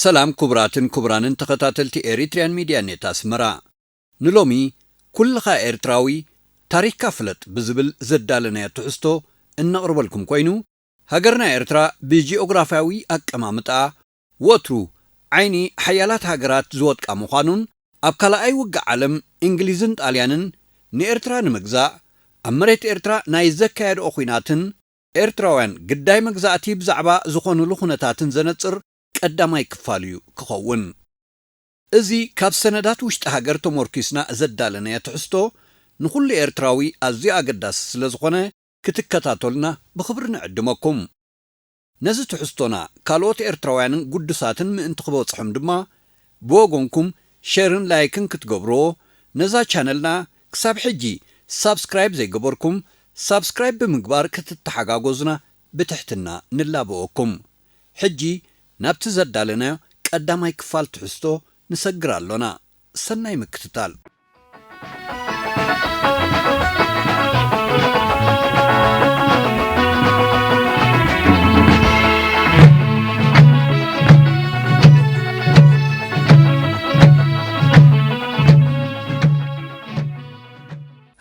ሰላም ክቡራትን ክቡራንን ተኸታተልቲ ኤሪትሪያን ሚድያ ኔት ኣስመራ። ንሎሚ ኩልኻ ኤርትራዊ ታሪኽካ ፍለጥ ብዝብል ዘዳለናዮ ትሕዝቶ እነቕርበልኩም ኮይኑ፣ ሃገርና ኤርትራ ብጂኦግራፍያዊ ኣቀማምጣ ወትሩ ዓይኒ ሓያላት ሃገራት ዝወድቃ ምዃኑን ኣብ ካልኣይ ውግእ ዓለም እንግሊዝን ጣልያንን ንኤርትራ ንምግዛእ ኣብ መሬት ኤርትራ ናይ ዘካየድኦ ኹናትን ኤርትራውያን ግዳይ መግዛእቲ ብዛዕባ ዝኾኑሉ ኩነታትን ዘነጽር ቀዳማይ ክፋል እዩ ክኸውን። እዚ ካብ ሰነዳት ውሽጢ ሃገር ተሞርኪስና ዘዳለናዮ ትሕዝቶ ንኹሉ ኤርትራዊ ኣዝዩ ኣገዳሲ ስለ ዝኾነ ክትከታተሉና ብኽብሪ ንዕድመኩም። ነዚ ትሕዝቶና ካልኦት ኤርትራውያንን ግዱሳትን ምእንቲ ክበጽሖም ድማ ብወገንኩም ሸርን ላይክን ክትገብርዎ፣ ነዛ ቻነልና ክሳብ ሕጂ ሳብስክራይብ ዘይገበርኩም ሳብስክራይብ ብምግባር ክትተሓጋገዙና ብትሕትና ንላበወኩም። ሕጂ ናብቲ ዘዳለናዮ ቀዳማይ ክፋል ትሕዝቶ ንሰግር ኣሎና። ሰናይ ምክትታል።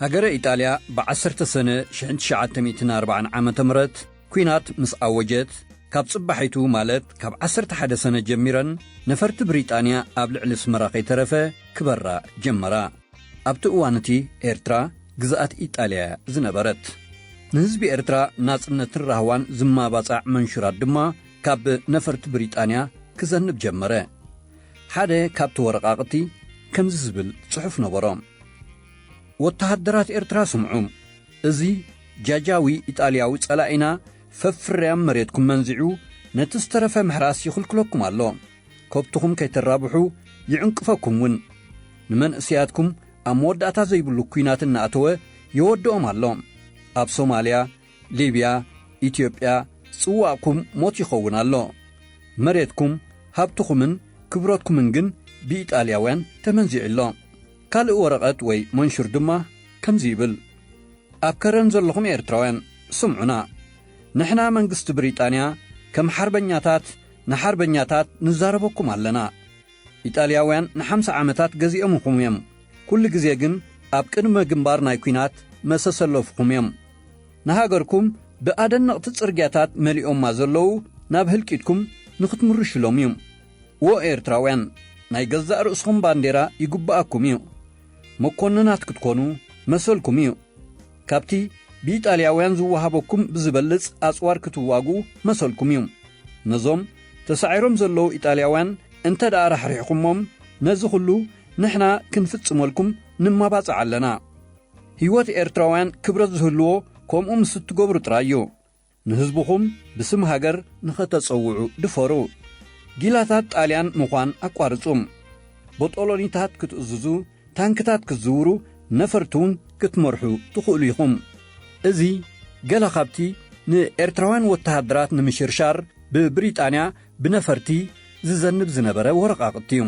ሃገረ ኢጣልያ ብ ዓሰርተ ሰነ ሽሕን ትሽዓተ ሚእትን ኣርባዓን ዓመተ ምህረት ኲናት ምስ ኣወጀት፣ ካብ ጽባሒቱ ማለት ካብ ዓሰርተ ሓደ ሰነ ጀሚረን ነፈርቲ ብሪጣንያ ኣብ ልዕሊ ኣስመራ ከይተረፈ ክበራ ጀመራ። ኣብቲ እዋን እቲ ኤርትራ ግዝኣት ኢጣልያ እያ ዝነበረት። ንህዝቢ ኤርትራ ናጽነትን ራህዋን ዝማባጻዕ መንሹራት ድማ ካብ ነፈርቲ ብሪጣንያ ክዘንብ ጀመረ። ሓደ ካብቲ ወረቓቕቲ ከምዚ ዝብል ጽሑፍ ነበሮ። ወተሃደራት ኤርትራ ስምዑ። እዚ ጃጃዊ ኢጣልያዊ ጸላኢና ፈፍርያም መሬትኩም መንዚዑ ነቲ ዝተረፈ ምሕራስ ይኽልክለኩም ኣሎ። ከብትኹም ከይተራብሑ ይዕንቅፈኩም እውን። ንመንእሰያትኩም ኣብ መወዳእታ ዘይብሉ ኲናት እናኣተወ የወድኦም ኣሎ። ኣብ ሶማልያ፣ ሊብያ፣ ኢትዮጵያ ጽዋእኩም ሞት ይኸውን ኣሎ። መሬትኩም፣ ሃብትኹምን ክብረትኩምን ግን ብኢጣልያውያን ተመንዚዑ ኣሎ። ካልእ ወረቐት ወይ መንሹር ድማ ከምዚ ይብል። ኣብ ከረን ዘለኹም ኤርትራውያን ስምዑና። ንሕና መንግስቲ ብሪጣንያ ከም ሓርበኛታት ንሓርበኛታት ንዛረበኩም ኣለና። ኢጣልያውያን ንሓምሳ ዓመታት ገዚኦምኹም እዮም። ኩሉ ግዜ ግን ኣብ ቅድመ ግንባር ናይ ኲናት መሰሰለፍኹም እዮም። ንሃገርኩም ብኣደነቕቲ ጽርግያታት መሊኦማ ዘለዉ ናብ ህልቂትኩም ንኽትምርሽሎም እዩ። ዎ ኤርትራውያን፣ ናይ ገዛእ ርእስኹም ባንዴራ ይግብኣኩም እዩ። መኮንናት ክትኮኑ መሰልኩም እዩ። ካብቲ ብኢጣልያውያን ዝወሃበኩም ብዝበልጽ ኣጽዋር ክትዋግኡ መሰልኩም እዩ። ነዞም ተሳዒሮም ዘለዉ ኢጣልያውያን እንተ ደኣ ራሕሪሕኩሞም፣ ነዚ ኹሉ ንሕና ክንፍጽመልኩም ንማባጽዕ ኣለና። ህይወት ኤርትራውያን ክብረት ዝህልዎ ከምኡ ምስ እትገብሩ ጥራይ እዩ። ንህዝብኹም ብስም ሃገር ንኸተጸውዑ ድፈሩ። ጊላታት ጣልያን ምዃን ኣቋርጹ። ቦጦሎኒታት ክትእዝዙ፣ ታንክታት ክትዝውሩ፣ ነፈርቲ እውን ክትመርሑ ትኽእሉ ኢኹም። እዚ ገለ ካብቲ ንኤርትራውያን ወተሃደራት ንምሽርሻር ብብሪጣንያ ብነፈርቲ ዝዘንብ ዝነበረ ወረቓቕቲ እዩ።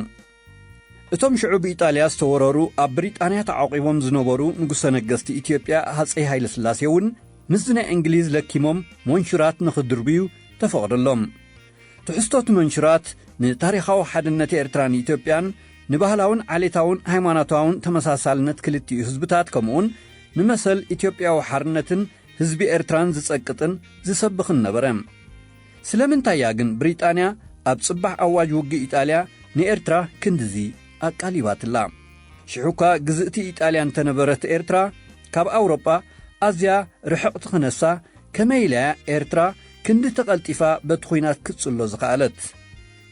እቶም ሽዑ ብኢጣልያ ዝተወረሩ ኣብ ብሪጣንያ ተዓቂቦም ዝነበሩ ንጉሰ ነገስቲ ኢትዮጵያ ሃጸይ ሃይለስላሴ እውን ምስዚ ናይ እንግሊዝ ለኪሞም መንሹራት ንኽድርብዩ ተፈቕደሎም። ትሕዝቶ እቲ መንሹራት ንታሪኻዊ ሓድነት ኤርትራን ኢትዮጵያን ንባህላውን ዓሌታውን ሃይማኖታውን ተመሳሳልነት ክልቲኡ ህዝብታት ከምኡውን ንመሰል ኢትዮጵያዊ ሓርነትን ህዝቢ ኤርትራን ዝጸቅጥን ዝሰብኽን ነበረ። ስለምንታይ እያ ግን ብሪጣንያ ኣብ ጽባሕ ኣዋጅ ውግእ ኢጣልያ ንኤርትራ ክንድዚ ኣቃሊባትላ? ሽዑ እኳ ግዝእቲ ኢጣልያ እንተነበረት ኤርትራ ካብ ኣውሮጳ ኣዝያ ርሕቕቲ ክነሳ ከመይ ኢላ እያ ኤርትራ ክንዲ ተቐልጢፋ በቲ ኹናት ክትጽሎ ዝኸኣለት?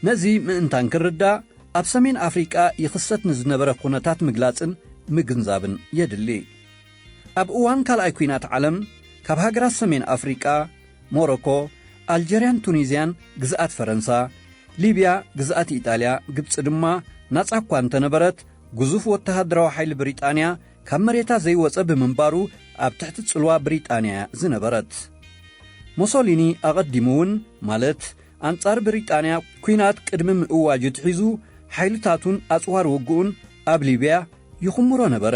ነዚ ምእንታን ክርዳእ ኣብ ሰሜን ኣፍሪቃ ይኽሰት ንዝነበረ ኩነታት ምግላጽን ምግንዛብን የድሊ። ኣብ እዋን ካልኣይ ኲናት ዓለም ካብ ሃገራት ሰሜን ኣፍሪቃ ሞሮኮ፣ ኣልጀርያን ቱኒዝያን ግዝኣት ፈረንሳ፣ ሊብያ ግዝኣት ኢጣልያ፣ ግብጺ ድማ ናጻ እኳ እንተነበረት፣ ግዙፍ ወተሃደራዊ ሓይሊ ብሪጣንያ ካብ መሬታ ዘይወጸ ብምንባሩ ኣብ ትሕቲ ጽልዋ ብሪጣንያ ዝነበረት። ሞሶሊኒ ኣቐዲሙ እውን፣ ማለት ኣንጻር ብሪጣንያ ኲናት ቅድሚ ምእዋጁ ትሒዙ፣ ሓይልታቱን ኣጽዋር ውግኡን ኣብ ሊብያ ይኹምሮ ነበረ።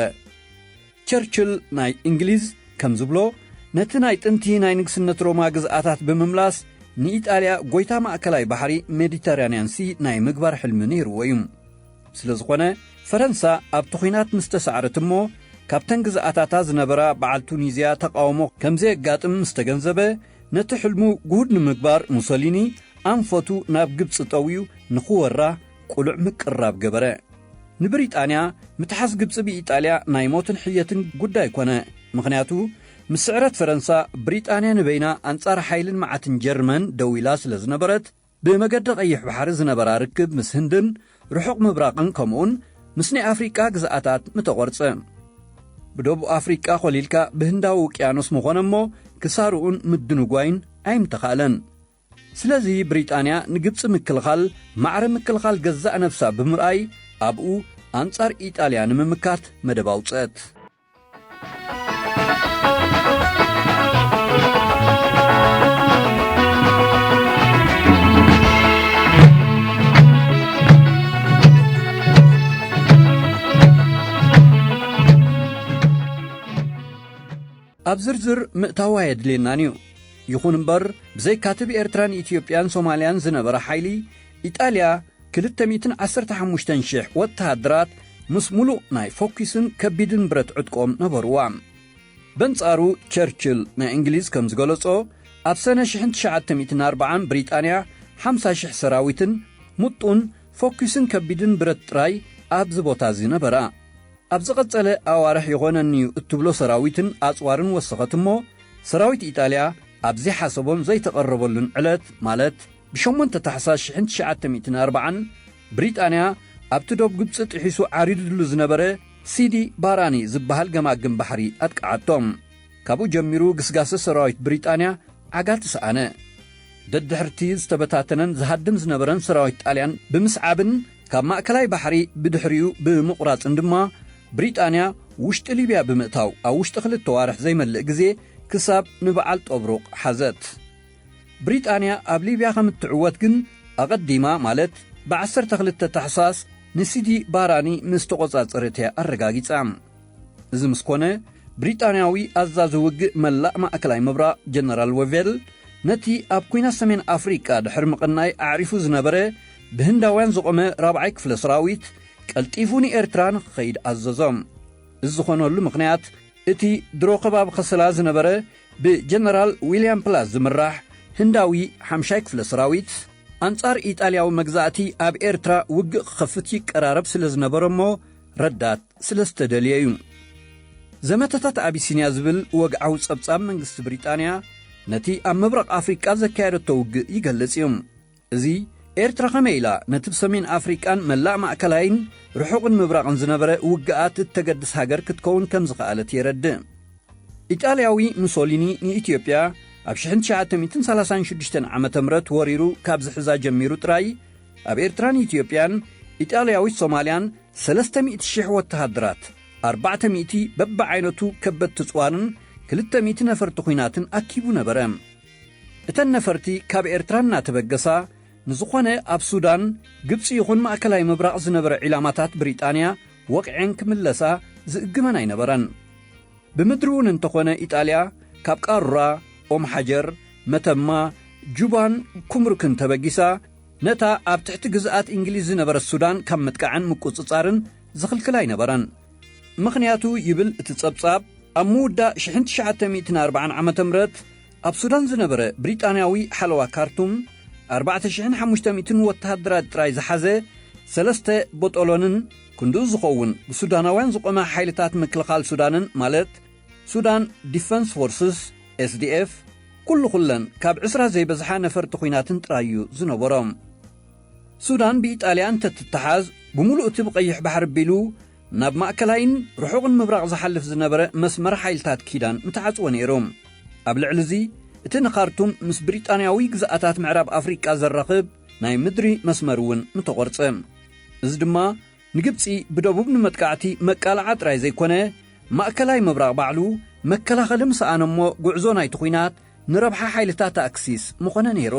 ቸርችል ናይ እንግሊዝ ከም ዝብሎ፣ ነቲ ናይ ጥንቲ ናይ ንግስነት ሮማ ግዝኣታት ብምምላስ ንኢጣልያ ጎይታ ማእከላይ ባሕሪ ሜዲተራንያን ሲ ናይ ምግባር ሕልሚ ነይርዎ እዩ። ስለ ዝኾነ፣ ፈረንሳ ኣብቲ ኲናት ምስ ተሳዕረት እሞ፣ ካብተን ግዝኣታታ ዝነበራ በዓል ቱኒዝያ ተቃውሞ ከም ዘየጋጥም ምስ ተገንዘበ፣ ነቲ ሕልሙ ግሁድ ንምግባር ሙሶሊኒ ኣንፈቱ ናብ ግብጺ ጠውዩ ንኽወራ ቅሉዕ ምቅርራብ ገበረ። ንብሪጣንያ ምትሓዝ ግብጺ ብኢጣልያ ናይ ሞትን ሕየትን ጉዳይ ኮነ። ምኽንያቱ፣ ምስ ስዕረት ፈረንሳ፣ ብሪጣንያ ንበይና ኣንጻር ሓይልን መዓትን ጀርመን ደው ኢላ ስለ ዝነበረት፣ ብመገዲ ቀይሕ ባሕሪ ዝነበራ ርክብ ምስ ህንድን ርሑቕ ምብራቕን ከምኡውን ምስ ናይ ኣፍሪቃ ግዝኣታት ምተቖርጸ። ብደቡብ ኣፍሪቃ ኮሊልካ ብህንዳዊ ውቅያኖስ ምኾነ እሞ ክሳርኡን ምድንጓይን ኣይምተኻእለን። ስለዚ ብሪጣንያ ንግብጺ ምክልኻል ማዕረ ምክልኻል ገዛእ ነብሳ ብምርኣይ ኣብኡ ኣንጻር ኢጣልያ ንምምካት መደብ ኣውጸት። ኣብ ዝርዝር ምእታው ኣየድልየናን እዩ። ይኹን እምበር፣ ብዘይካቲ ብኤርትራን ኢትዮጵያን ሶማልያን ዝነበረ ሓይሊ፣ ኢጣልያ ክልተ ሚእትን ዓሰርተ ሓሙሽተን ሽሕ ወተሃደራት ምስ ሙሉእ ናይ ፎኪስን ከቢድን ብረት ዕጥቆም ነበርዋ። በንጻሩ፣ ቸርችል ናይ እንግሊዝ ከም ዝገለጾ፣ ኣብ ሰነ ሽሕን ትሽዓተ ሚእትን ኣርባዓን ብሪጣንያ ሓምሳ ሽሕ ሰራዊትን ሙጡን ፎኪስን ከቢድን ብረት ጥራይ ኣብዚ ቦታ እዚ ነበራ። ኣብ ዝቐጸለ ኣዋርሕ ይኾነኒ እዩ እትብሎ ሰራዊትን ኣጽዋርን ወሰኸት እሞ፣ ሰራዊት ኢጣልያ ኣብ ዘይሓሰቦን ዘይተቐረበሉን ዕለት፣ ማለት ብሸሞንተ ታሕሳስ ሽሕን ትሽዓተ ሚእትን ኣርባዓን፣ ብሪጣንያ ኣብቲ ዶብ ግብጺ ጥሒሱ ዓሪዱሉ ዝነበረ ሲዲ ባራኒ ዝበሃል ገማግም ባሕሪ ኣጥቅዓቶም። ካብኡ ጀሚሩ ግስጋሰ ሰራዊት ብሪጣንያ ዓጋ ተሰኣነ። ደድሕርቲ ዝተበታተነን ዝሃድም ዝነበረን ሰራዊት ጣልያን ብምስዓብን ካብ ማእከላይ ባሕሪ ብድሕሪኡ ብምቑራጽን ድማ ብሪጣንያ ውሽጢ ሊብያ ብምእታው ኣብ ውሽጢ ክልተ ዋርሕ ዘይመልእ ግዜ ክሳብ ንበዓል ጦብሩቕ ሓዘት። ብሪጣንያ ኣብ ሊብያ ከም እትዕወት ግን ኣቐዲማ፣ ማለት ብዓሰርተ ክልተ ታሕሳስ ንሲዲ ባራኒ ምስ ተቖጻጸረት እያ ኣረጋጊጻ። እዚ ምስ ኮነ፣ ብሪጣንያዊ ኣዛዚ ውግእ መላእ ማእከላይ ምብራቕ ጀነራል ወቬል ነቲ ኣብ ኲናት ሰሜን ኣፍሪቃ ድሕሪ ምቕናይ ኣዕሪፉ ዝነበረ ብህንዳውያን ዝቖመ ራብዓይ ክፍለ ሰራዊት ቀልጢፉ ንኤርትራ ንኽኸይድ ኣዘዞ። እዚ ዝኾነሉ ምኽንያት እቲ ድሮ ከባቢ ከሰላ ዝነበረ ብጀነራል ዊልያም ፕላስ ዝምራሕ ህንዳዊ ሓምሻይ ክፍለ ሰራዊት ኣንጻር ኢጣልያዊ መግዛእቲ ኣብ ኤርትራ ውግእ ክኸፍት ይቀራረብ ስለ ዝነበረ እሞ ረዳት ስለ ዝተደልየ እዩ። ዘመተታት ኣቢሲንያ ዝብል ወግዓዊ ጸብጻብ መንግስቲ ብሪጣንያ ነቲ ኣብ ምብራቕ ኣፍሪቃ ዘካየደቶ ውግእ ይገልጽ እዩ። እዚ ኤርትራ ከመይ ኢላ ነቲ ብሰሜን ኣፍሪቃን መላእ ማእከላይን ርሑቕን ምብራቕን ዝነበረ ውግኣት እተገድስ ሃገር ክትከውን ከም ዝኸኣለት የረድእ። ኢጣልያዊ ሙሶሊኒ ንኢትዮጵያ ኣብ ሽሕን ትሽዓተ ሚእትን ሰላሳን ሽዱሽተን ዓመተ ምህረት ወሪሩ ካብ ዝሕዛ ጀሚሩ ጥራይ፣ ኣብ ኤርትራን ኢትዮጵያን ኢጣልያዊት ሶማልያን ሰለስተ ሚእቲ ሽሕ ወተሃደራት፣ ኣርባዕተ ሚእቲ በብዓይነቱ ከበድቲ ጽዋርን ክልተ ሚእቲ ነፈርቲ ኲናትን ኣኪቡ ነበረ። እተን ነፈርቲ ካብ ኤርትራ እናተበገሳ፣ ንዝኾነ ኣብ ሱዳን፣ ግብጺ ይኹን ማእከላይ ምብራቕ ዝነበረ ዒላማታት ብሪጣንያ ወቒዐን ክምለሳ ዝእግመን ኣይነበረን። ብምድሪ እውን እንተኾነ፣ ኢጣልያ ካብ ቃሩራ፣ ኦም ሓጀር፣ መተማ፣ ጁባን ኩምሩክን ተበጊሳ፣ ነታ ኣብ ትሕቲ ግዝኣት እንግሊዝ ዝነበረት ሱዳን ካብ ምጥቃዕን ምቁጽጻርን ዝኽልክል ኣይነበረን። ምኽንያቱ፣ ይብል እቲ ጸብጻብ፣ ኣብ ምውዳእ ሽሕን ትሽዓተ ሚእትን ኣርባዓን ዓመተ ምህረት ኣብ ሱዳን ዝነበረ ብሪጣንያዊ ሓለዋ ካርቱም፣ ኣርባዕተ ሽሕን ሓሙሽተ ሚእትን ወተሃደራት ጥራይ ዝሓዘ ሰለስተ ቦጦሎንን ክንድኡ ዝኸውን ብሱዳናውያን ዝቖመ ሓይልታት ምክልኻል ሱዳንን፣ ማለት ሱዳን ዲፈንስ ፎርስስ፣ ኤስዲኤፍ፣ ኩሉ ኩለን ካብ ዕስራ ዘይበዝሓ ነፈርቲ ኲናትን ጥራይ እዩ ዝነበሮም። ሱዳን ብኢጣልያ እንተትተሓዝ፣ ብምሉእ እቲ ብቐይሕ ባሕሪ ኣቢሉ ናብ ማእከላይን ርሑቕን ምብራቕ ዝሓልፍ ዝነበረ መስመር ሓይልታት ኪዳን ምተዓጽወ ነይሩ። ኣብ ልዕሊ እዚ፣ እቲ ንኻርቱም ምስ ብሪጣንያዊ ግዝኣታት ምዕራብ ኣፍሪቃ ዘራኽብ ናይ ምድሪ መስመር እውን ምተቖርጸ። እዚ ድማ ንግብጺ ብደቡብ ንመጥቃዕቲ መቃልዓ ጥራይ ዘይኮነ፣ ማእከላይ ምብራቕ ባዕሉ መከላኸሊ ምሰኣነ እሞ፣ ጉዕዞ ናይቲ ኲናት ንረብሓ ሓይልታት ኣክሲስ ምኾነ ነይሩ።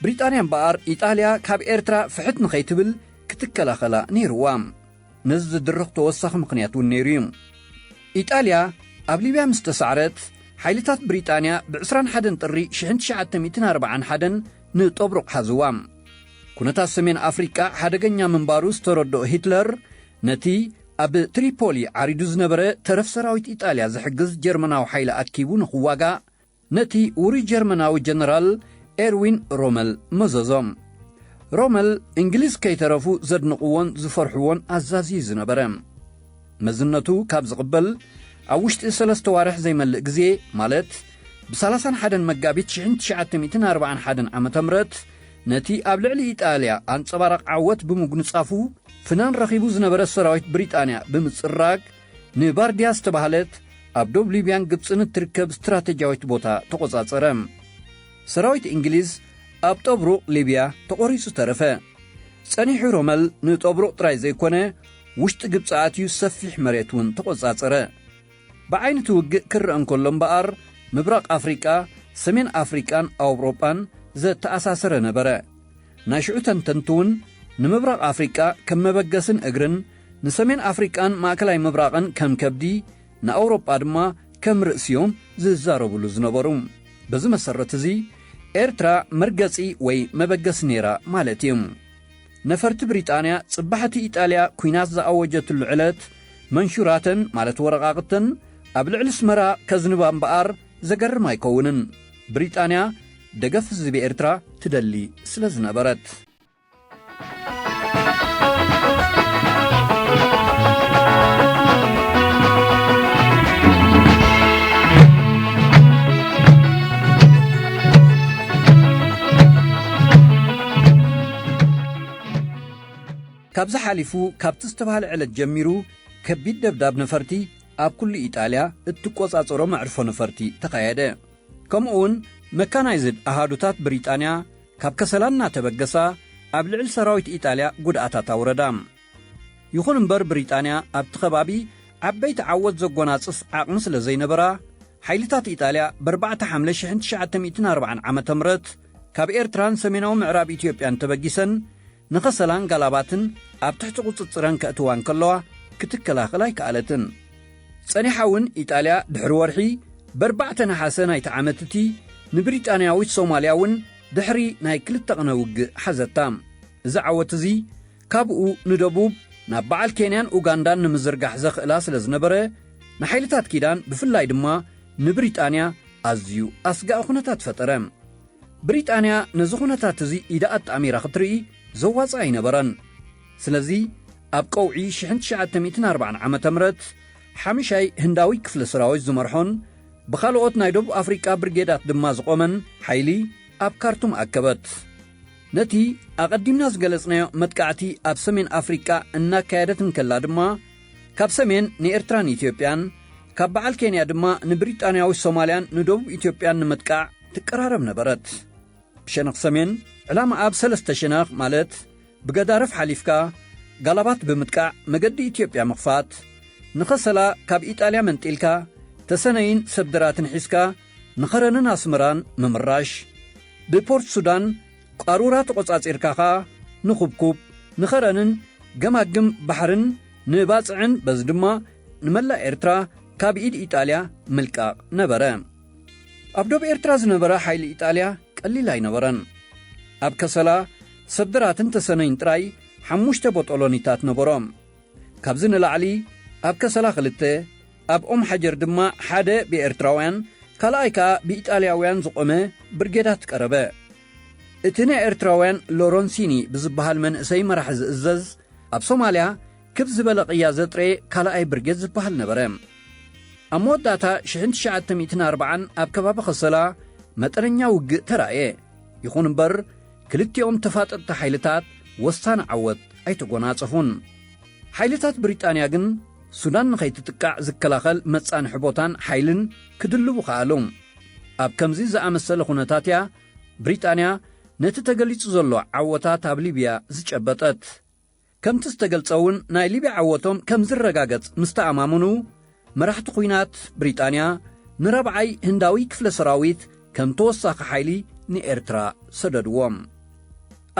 ብሪጣንያ እምበኣር፣ ኢጣልያ ካብ ኤርትራ ፍሕት ንኸይትብል ክትከላኸላ ነይርዋ። ነዚ ዝድርኽ ተወሳኺ ምኽንያት እውን ነይሩ እዩ። ኢጣልያ ኣብ ሊብያ ምስ ተሳዕረት፣ ሓይልታት ብሪጣንያ ብ ዕስራን ሓደን ጥሪ ሽሕን ትሽዓተ ሚእትን ኣርባዓን ሓደን ንጦብሩቕ ሓዝዋ። ኩነታት ሰሜን ኣፍሪቃ ሓደገኛ ምንባሩ ዝተረድኦ ሂትለር፣ ነቲ ኣብ ትሪፖሊ ዓሪዱ ዝነበረ ተረፍ ሰራዊት ኢጣልያ ዝሕግዝ ጀርመናዊ ሓይሊ ኣኪቡ ንኽዋጋእ፣ ነቲ ውሩይ ጀርመናዊ ጀነራል ኤርዊን ሮመል መዘዞ። ሮመል፣ እንግሊዝ ከይተረፉ ዘድንቕዎን ዝፈርሕዎን ኣዛዚ እዩ ዝነበረ። መዝነቱ ካብ ዝቕበል፣ ኣብ ውሽጢ ሰለስተ ዋርሕ ዘይመልእ ግዜ፣ ማለት ብሰላሳን ሓደን መጋቢት ሽሕን ትሽዓተ ሚእትን ኣርባዓን ሓደን ዓመተ ምህረት፣ ነቲ ኣብ ልዕሊ ኢጣልያ ኣንጸባራቕ ዓወት ብምጉንጻፉ፣ ፍናን ረኺቡ ዝነበረ ሰራዊት ብሪጣንያ ብምጽራግ፣ ንባርድያ ዝተባህለት ኣብ ዶብ ሊብያን ግብጽን እትርከብ ስትራተጂያዊት ቦታ ተቖጻጸረ። ሰራዊት እንግሊዝ ኣብ ጦብሩቕ ሊብያ ተቖሪጹ ተረፈ። ጸኒሑ ሮመል ንጦብሩቕ ጥራይ ዘይኮነ፣ ውሽጢ ግብጺ ኣትዩ ሰፊሕ መሬት እውን ተቖጻጸረ። ብዓይነቲ ውግእ ክረአ እንከሎ እምበኣር፣ ምብራቕ ኣፍሪቃ፣ ሰሜን ኣፍሪቃን ኣውሮጳን ዘተኣሳሰረ ነበረ። ናይ ሽዑ ተንተንቲ እውን፣ ንምብራቕ ኣፍሪቃ ከም መበገስን እግርን፣ ንሰሜን ኣፍሪቃን ማእከላይ ምብራቕን ከም ከብዲ፣ ንኣውሮጳ ድማ ከም ርእሲ እዮም ዝዛረብሉ ዝነበሩ። በዚ መሰረት እዚ፣ ኤርትራ መርገጺ ወይ መበገሲ ነይራ ማለት እዩ። ነፈርቲ ብሪጣንያ ጽባሕቲ ኢጣልያ ኲናት ዝኣወጀትሉ ዕለት፣ መንሹራተን፣ ማለት ወረቓቕተን፣ ኣብ ልዕሊ ኣስመራ ከዝንባ እምበኣር ዘገርም ኣይከውንን። ብሪጣንያ ደገፍ ህዝቢ ኤርትራ ትደሊ ስለ ዝነበረት። ካብዚ ሓሊፉ፣ ካብቲ ዝተባህለ ዕለት ጀሚሩ፣ ከቢድ ደብዳብ ነፈርቲ ኣብ ኩሉ ኢጣልያ እትቆጻጸሮ መዕርፎ ነፈርቲ ተኻየደ። ከምኡውን መካናይዝድ ኣሃዱታት ብሪጣንያ ካብ ከሰላ እናተበገሳ ኣብ ልዕሊ ሰራዊት ኢጣልያ ጉድኣታት ኣውረዳ። ይኹን እምበር ብሪጣንያ ኣብቲ ከባቢ ዓበይቲ ዓወት ዘጎናጽፍ ዓቕሚ ስለ ዘይነበራ፣ ሓይልታት ኢጣልያ ብ ኣርባዕተ ሓምለ ሽሕን ትሽዓተ ሚእትን ኣርባዓን ዓመተ ምህረት ካብ ኤርትራን ሰሜናዊ ምዕራብ ኢትዮጵያን ተበጊሰን ንኸሰላን ጋላባትን ኣብ ትሕቲ ቁጽጽረን ከእትዋ እንከለዋ ክትከላኸል ኣይከኣለትን። ጸኒሓ እውን ኢጣልያ ድሕሪ ወርሒ ብ ኣርባዕተ ነሓሰ ናይቲ ዓመት እቲ ንብሪጣንያዊት ሶማልያ እውን ድሕሪ ናይ ክልተ ቅነ ውግእ ሓዘታ። እዚ ዓወት እዚ ካብኡ ንደቡብ ናብ በዓል ኬንያን ኡጋንዳን ንምዝርጋሕ ዘኽእላ ስለ ዝነበረ፣ ንሓይልታት ኪዳን ብፍላይ ድማ ንብሪጣንያ ኣዝዩ ኣስጋኢ ኩነታት ፈጠረ። ብሪጣንያ ነዚ ኩነታት እዚ ኢዳ ኣጣሚራ ክትርኢ ዘዋጽእ ኣይነበረን። ስለዚ ኣብ ቀውዒ ሽሕን ትሽዓተ ሚእትን ኣርባዓን ዓመተ ምህረት ሓምሻይ ህንዳዊ ክፍለ ሰራዊት ዝመርሖን ብኻልኦት ናይ ደቡብ ኣፍሪቃ ብርጌዳት ድማ ዝቖመን ሓይሊ ኣብ ካርቱም ኣከበት። ነቲ ኣቐዲምና ዝገለጽናዮ መጥቃዕቲ ኣብ ሰሜን ኣፍሪቃ እናካየደት እንከላ ድማ፣ ካብ ሰሜን ንኤርትራን ኢትዮጵያን፣ ካብ በዓል ኬንያ ድማ ንብሪጣንያዊ ሶማልያን ንደቡብ ኢትዮጵያን ንምጥቃዕ ትቀራረብ ነበረት። ብሸነኽ ሰሜን፣ ዕላማኣ ብሰለስተ ሸነኽ፣ ማለት ብገዳርፍ ሓሊፍካ፣ ጋላባት ብምጥቃዕ መገዲ ኢትዮጵያ ምኽፋት፣ ንኸሰላ ካብ ኢጣልያ መንጢልካ፣ ተሰነይን ሰብደራትን ሒዝካ፣ ንኸረንን ኣስመራን ምምራሽ፣ ብፖርት ሱዳን ቃሩራ ተቖጻጺርካ ኸኣ ንኹብኩብ፣ ንኸረንን ገማግም ባሕርን ንባጽዕን በዚ ድማ ንመላእ ኤርትራ ካብ ኢድ ኢጣልያ ምልቃቕ ነበረ። ኣብ ዶብ ኤርትራ ዝነበረ ሓይሊ ኢጣልያ ቀሊል ኣይነበረን። ኣብ ከሰላ፣ ሰብደራትን ተሰነይን ጥራይ ሓሙሽተ ቦጦሎኒታት ነበሮም። ካብዚ ንላዕሊ ኣብ ከሰላ ክልተ፣ ኣብ ኦም ሓጀር ድማ ሓደ ብኤርትራውያን፣ ካልኣይ ከኣ ብኢጣልያውያን ዝቖመ ብርጌዳት ቀረበ። እቲ ናይ ኤርትራውያን ሎረንሲኒ ብዝበሃል መንእሰይ መራሒ ዝእዘዝ፣ ኣብ ሶማልያ ክብ ዝበለ ቅያ ዘጥረየ ካልኣይ ብርጌድ ዝበሃል ነበረ። ኣብ መወዳእታ ሽሕን ትሽዓተ ሚእትን ኣርባዓን ኣብ ከባቢ ከሰላ መጠነኛ ውግእ ተራእየ። ይኹን እምበር፣ ክልቲኦም ተፋጠጥቲ ሓይልታት ወሳኒ ዓወት ኣይተጎናጸፉን። ሓይልታት ብሪጣንያ ግን፣ ሱዳን ንኸይትጥቃዕ ዝከላኸል መጻንሒ ቦታን ሓይልን ክድልቡ ከኣሉ። ኣብ ከምዚ ዝኣመሰለ ኩነታት እያ ብሪጣንያ ነቲ ተገሊጹ ዘሎ ዓወታት ኣብ ሊብያ ዝጨበጠት። ከምቲ ዝተገልጸ እውን፣ ናይ ሊብያ ዓወቶም ከም ዝረጋገጽ ምስ ተኣማመኑ፣ መራሕቲ ኲናት ብሪጣንያ ንራብዓይ ህንዳዊ ክፍለ ሰራዊት ከም ተወሳኺ ሓይሊ ንኤርትራ ሰደድዎም።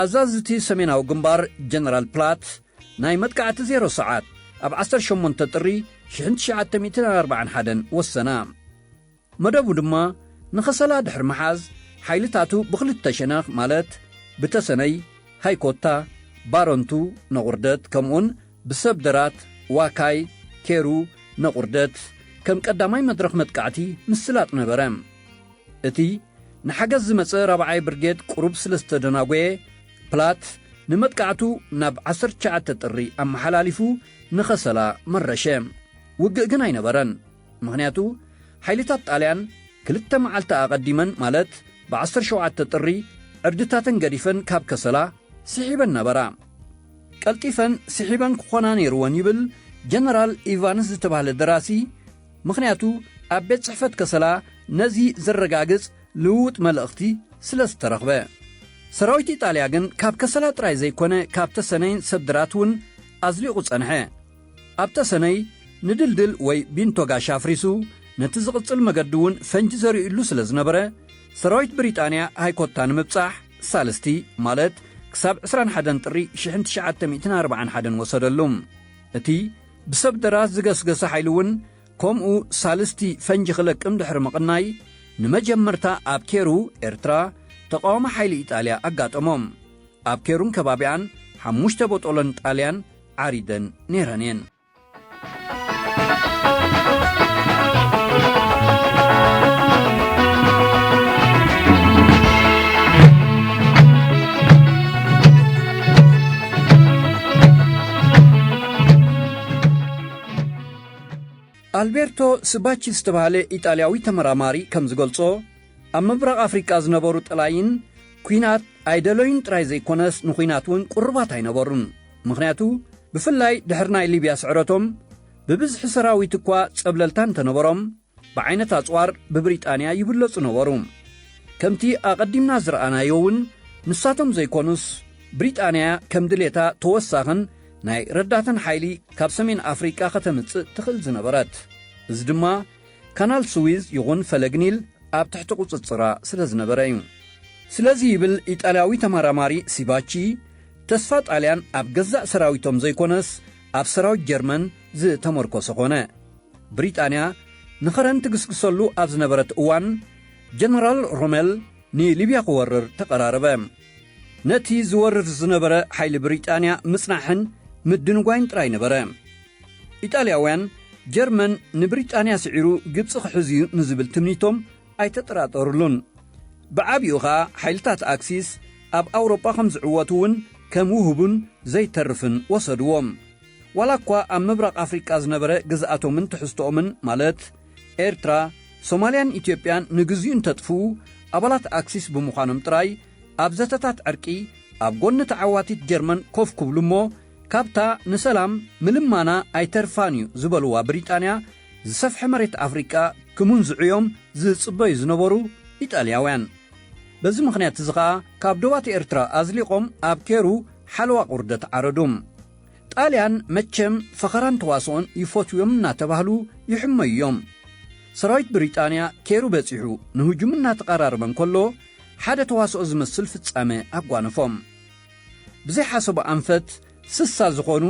ኣዛዚ እቲ ሰሜናዊ ግንባር ጀነራል ፕላት፣ ናይ መጥቃዕቲ ዜሮ ሰዓት ኣብ ዓሰርተ ሸሞንተ ጥሪ ሽሕን ትሽዓተ ሚእትን ኣርባዓን ሓደን ወሰና። መደቡ ድማ ንኸሰላ ድሕሪ ምሓዝ ሓይልታቱ ብኽልተ ሸነኽ ማለት ብተሰነይ፣ ሃይኮታ፣ ባረንቱ፣ ነቑርደት ከምኡውን ብሰብ ደራት፣ ዋካይ፣ ኬሩ፣ ነቑርደት ከም ቀዳማይ መድረኽ መጥቃዕቲ ምስላጥ ነበረ። እቲ ንሓገዝ ዝመጸ ራብዓይ ብርጌድ ቁሩብ ስለ ዝተደናጎየ፣ ፕላት ንመጥቃዕቱ ናብ ዓሰርተ ትሽዓተ ጥሪ ኣመሓላሊፉ ንኸሰላ መረሸ። ውግእ ግን ኣይነበረን። ምኽንያቱ ሓይልታት ጣልያን ክልተ መዓልቲ ኣቐዲመን ማለት ብ ዓሰርተ ሸውዓተ ጥሪ ዕርድታተን ገዲፈን ካብ ከሰላ ስሒበን ነበራ። ቀልጢፈን ስሒበን ክኾና ነይርወን ይብል ጀነራል ኢቫንስ ዝተባህለ ደራሲ። ምኽንያቱ ኣብ ቤት ጽሕፈት ከሰላ ነዚ ዘረጋግጽ ልውውጥ መልእኽቲ ስለ ዝተረኽበ። ሰራዊት ኢጣልያ ግን ካብ ከሰላ ጥራይ ዘይኮነ ካብ ተሰነይን ሰብድራት እውን ኣዝሊቑ ጸንሐ። ኣብ ተሰነይ ንድልድል ወይ ቢንቶ ጋሻ ኣፍሪሱ ነቲ ዝቕጽል መገዲ እውን ፈንጂ ዘሪኡሉ ስለ ዝነበረ፣ ሰራዊት ብሪጣንያ ሃይኮታ ንምብጻሕ ሳልስቲ ማለት ክሳብ ዕስራን ሓደን ጥሪ ሽሕን ትሽዓተ ሚእትን ኣርባዓን ሓደን ወሰደሉ። እቲ ብሰብ ደራት ዝገስገሰ ሓይሊ እውን ከምኡ ሳልስቲ ፈንጂ ክለቅም ድሕሪ ምቕናይ፣ ንመጀመርታ ኣብ ኬሩ ኤርትራ ተቃዋሚ ሓይሊ ኢጣልያ ኣጋጠሞም። ኣብ ኬሩን ከባቢኣን ሓሙሽተ ቦጦሎን ጣልያን ዓሪደን ነይረን እየን። ኣልቤርቶ ስባቺ ዝተባህለ ኢጣልያዊ ተመራማሪ ከም ዝገልጾ፣ ኣብ ምብራቕ ኣፍሪቃ ዝነበሩ ጠላይን ኲናት ኣይደለዩን ጥራይ ዘይኮነስ ንኲናት እውን ቅሩባት ኣይነበሩን። ምኽንያቱ ብፍላይ ድሕሪ ናይ ሊብያ ስዕረቶም ብብዝሒ ሰራዊት እኳ ጸብለልታ እንተነበሮም፣ ብዓይነት ኣጽዋር ብብሪጣንያ ይብለጹ ነበሩ። ከምቲ ኣቐዲምና ዝረኣናዮ እውን ንሳቶም ዘይኮኑስ ብሪጣንያ ከም ድሌታ ተወሳኽን ናይ ረዳትን ሓይሊ ካብ ሰሜን ኣፍሪቃ ከተምጽእ ትኽእል ዝነበረት። እዚ ድማ ካናል ስዊዝ ይኹን ፈለግ ኒል ኣብ ትሕቲ ቁጽጽራ ስለ ዝነበረ እዩ። ስለዚ ይብል ኢጣልያዊ ተመራማሪ ሲባቺ፣ ተስፋ ጣልያን ኣብ ገዛእ ሰራዊቶም ዘይኮነስ ኣብ ሰራዊት ጀርመን ዝተመርኮሰ ኮነ። ብሪጣንያ ንኸረን ትግስግሰሉ ኣብ ዝነበረት እዋን፣ ጀነራል ሮመል ንሊብያ ክወርር ተቐራረበ። ነቲ ዝወርር ዝነበረ ሓይሊ ብሪጣንያ ምጽናሕን ምድንጓይን ጥራይ ነበረ። ኢጣልያውያን ጀርመን ንብሪጣንያ ስዒሩ ግብጺ ክሕዝ እዩ ንዝብል ትምኒቶም ኣይተጠራጠሩሉን። ብዓቢኡ ኸኣ ሓይልታት ኣክሲስ ኣብ ኣውሮጳ ከም ዝዕወቱ እውን ከም ውሁብን ዘይተርፍን ወሰድዎም። ዋላ እኳ ኣብ ምብራቕ ኣፍሪቃ ዝነበረ ግዝኣቶምን ትሕዝቶኦምን ማለት ኤርትራ፣ ሶማልያን ኢትዮጵያን ንግዚኡ እንተጥፍኡ፣ ኣባላት ኣክሲስ ብምዃኖም ጥራይ ኣብ ዘተታት ዕርቂ ኣብ ጎኒ ተዓዋቲት ጀርመን ኮፍ ክብሉ እሞ፣ ካብታ ንሰላም ምልማና ኣይተርፋን እዩ ዝበልዋ ብሪጣንያ ዝሰፍሐ መሬት ኣፍሪቃ ክምንዝዑ እዮም ዝጽበዩ ዝነበሩ ኢጣልያውያን። በዚ ምኽንያት እዚ ኸኣ ካብ ዶባት ኤርትራ ኣዝሊቖም ኣብ ኬሩ ሓለዋ ቁርደት ዓረዱ። ጣልያን መቸም ፈኸራን ተዋስኦን ይፈትውዮም እናተባህሉ ይሕመዩ እዮም። ሰራዊት ብሪጣንያ ኬሩ በጺሑ ንህጁም እናተቐራረበ እንከሎ፣ ሓደ ተዋስኦ ዝመስል ፍጻመ ኣጓነፎም። ብዘይሓሰቦ ኣንፈት ስሳ ዝኾኑ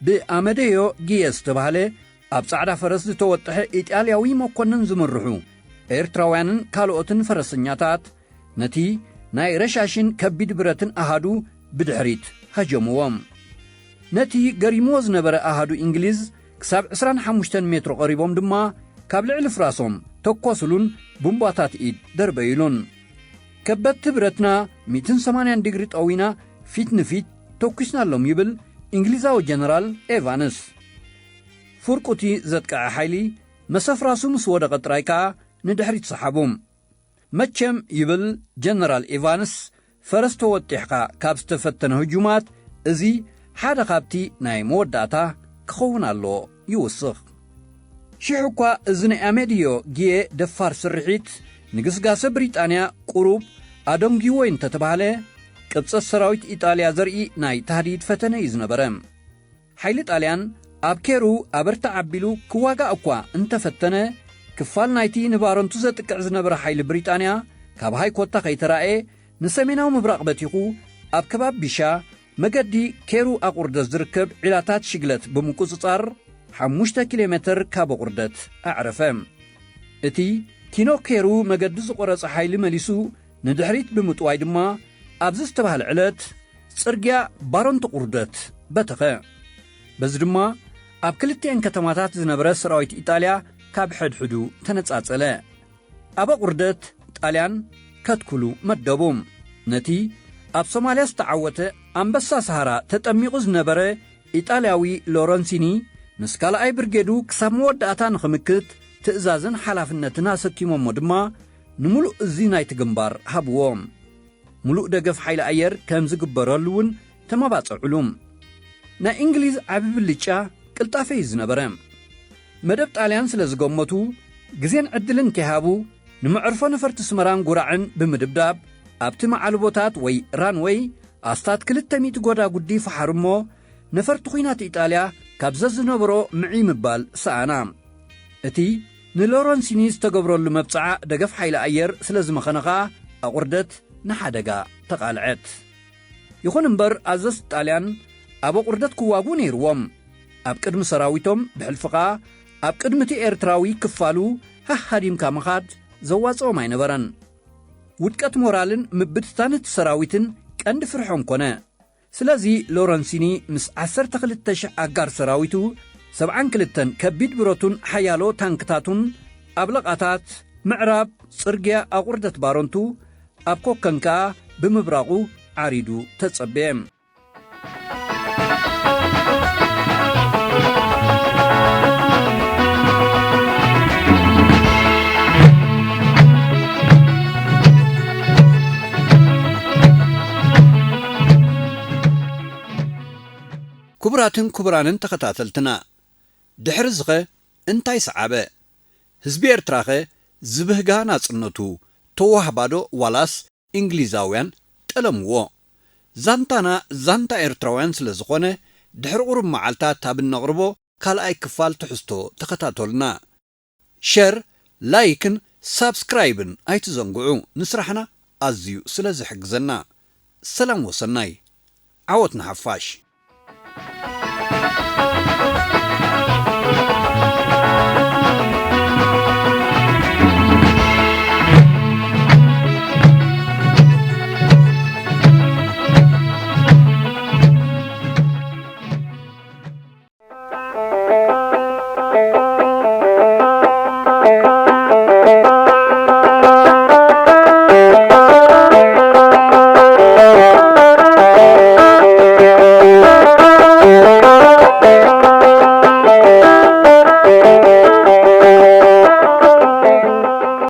ብኣመደዮ ጊየ ዝተባህለ ኣብ ጻዕዳ ፈረስ ዝተወጠሐ ኢጣልያዊ መኮንን ዝምርሑ ኤርትራውያንን ካልኦትን ፈረሰኛታት ነቲ ናይ ረሻሽን ከቢድ ብረትን ኣሃዱ ብድሕሪት ሃጀምዎም። ነቲ ገሪምዎ ዝነበረ ኣሃዱ እንግሊዝ ክሳብ ዕስራን ሓሙሽተን ሜትሮ ቀሪቦም ድማ ካብ ልዕሊ ፍራሶም ተኮሱሉን ቡምባታት ኢድ ደርበዩሉን። ከበድቲ ብረትና ሚእትን ሰማንያን ዲግሪ ጠዊና ፊት ንፊት ተኩስናሎም ይብል እንግሊዛዊ ጀነራል ኤቫንስ። ፍርቁቲ ዘጥቅዐ ሓይሊ መሰፍራሱ ምስ ወደቐ ጥራይ ከኣ ንድሕሪት ሰሓቡ። መቸም ይብል ጀነራል ኤቫንስ፣ ፈረስ ተወጢሕካ ካብ ዝተፈተነ ህጁማት እዚ ሓደ ካብቲ ናይ መወዳእታ ክኸውን ኣለዎ ይውስኽ። ሽሕ እኳ እዚ ናይ ኣሜድዮ ጊየ ደፋር ስርሒት ንግስጋሰ ብሪጣንያ ቁሩብ ኣደንጒዎ እንተተባህለ፣ ቅብጸት ሰራዊት ኢጣልያ ዘርኢ ናይ ታህዲድ ፈተነ እዩ ዝነበረ። ሓይሊ ጣልያን ኣብ ኬሩ ኣበርትዕ ኣቢሉ ክዋጋእ እኳ እንተፈተነ፣ ክፋል ናይቲ ንባረንቱ ዘጥቅዕ ዝነበረ ሓይሊ ብሪጣንያ ካብ ሃይኮታ ከይተራእየ ንሰሜናዊ ምብራቕ በቲኹ ኣብ ከባቢ ቢሻ መገዲ ኬሩ ኣቑርደት ዝርከብ ዒላታት ሽግለት ብምቁጽጻር ሓሙሽተ ኪሎ ሜተር ካብ ኣቑርደት ኣዕረፈ። እቲ ቲኖ ኬሩ መገዲ ዝቖረጸ ሓይሊ መሊሱ ንድሕሪት ብምጥዋይ ድማ፣ ኣብዚ ዝተባህለ ዕለት ጽርግያ ባሮንቶ ቁርደት በተኸ። በዚ ድማ ኣብ ክልቲኤን ከተማታት ዝነበረ ሰራዊት ኢጣልያ ካብ ሕድሕዱ ተነጻጸለ። ኣብ ኣቑርደት ጣልያን ከትኩሉ መደቡ። ነቲ ኣብ ሶማልያ ዝተዓወተ ኣንበሳ ሰሃራ ተጠሚቑ ዝነበረ ኢጣልያዊ ሎረንሲኒ፣ ምስ ካልኣይ ብርጌዱ ክሳብ መወዳእታ ንኽምክት ትእዛዝን ሓላፍነትን ኣሰኪሞሞ ድማ፣ ንምሉእ እዚ ናይቲ ግንባር ሃብዎ። ምሉእ ደገፍ ሓይሊ ኣየር ከም ዝግበረሉ እውን ተመባጽዑሉ። ናይ እንግሊዝ ዓቢ ብልጫ ቅልጣፈ እዩ ዝነበረ። መደብ ጣልያን ስለ ዝገመቱ፣ ግዜን ዕድልን ከይሃቡ፣ ንመዕርፎ ነፈርቲ ስመራን ጉራዕን ብምድብዳብ፣ ኣብቲ መዓልቦታት ወይ ራንወይ ኣስታት ክልተ ሚእቲ ጎዳጉዲ ፈሓሩ እሞ፣ ነፈርቲ ኲናት ኢጣልያ ካብ ዘዝነበሮ ምዒ ምባል ሰኣና። እቲ ንሎረንሲኒ ዝተገብረሉ መብጽዓ ደገፍ ሓይሊ ኣየር ስለ ዝመኸነ ኸኣ፣ ኣቑርደት ንሓደጋ ተቓልዐት። ይኹን እምበር፣ ኣዘዝቲ ጣልያን ኣብ ኣቑርደት ክዋግኡ ነይርዎም። ኣብ ቅድሚ ሰራዊቶም፣ ብሕልፊ ኸኣ ኣብ ቅድሚ እቲ ኤርትራዊ ክፋሉ ሃሃዲምካ ምኻድ ዘዋጽኦም ኣይነበረን። ውድቀት ሞራልን ምብትታን እቲ ሰራዊትን ቀንዲ ፍርሖም ኮነ። ስለዚ ሎረንሲኒ ምስ ዓሰርተ ክልተ ሽሕ ኣጋር ሰራዊቱ፣ ሰብዓን ክልተን ከቢድ ብረቱን ሓያሎ ታንክታቱን ኣብ ለቓታት ምዕራብ ጽርግያ ኣቑርደት ባሮንቱ፣ ኣብ ኮከን ከኣ ብምብራቑ ዓሪዱ ተጸበየ። ክቡራትን ክቡራንን ተኸታተልትና፣ ድሕሪ ዝኸ እንታይ ሰዓበ? ህዝቢ ኤርትራኸ ዝብህጋ ናጽነቱ ተዋህባዶ ዋላስ እንግሊዛውያን ጠለምዎ? ዛንታና ዛንታ ኤርትራውያን ስለ ዝኾነ፣ ድሕሪ ቁሩብ መዓልታት ኣብ እነቕርቦ ካልኣይ ክፋል ትሕዝቶ ተኸታተሉና። ሸር፣ ላይክን ሳብስክራይብን ኣይትዘንግዑ፣ ንስራሕና ኣዝዩ ስለ ዝሕግዘና። ሰላም ወሰናይ፣ ዓወት ንሓፋሽ።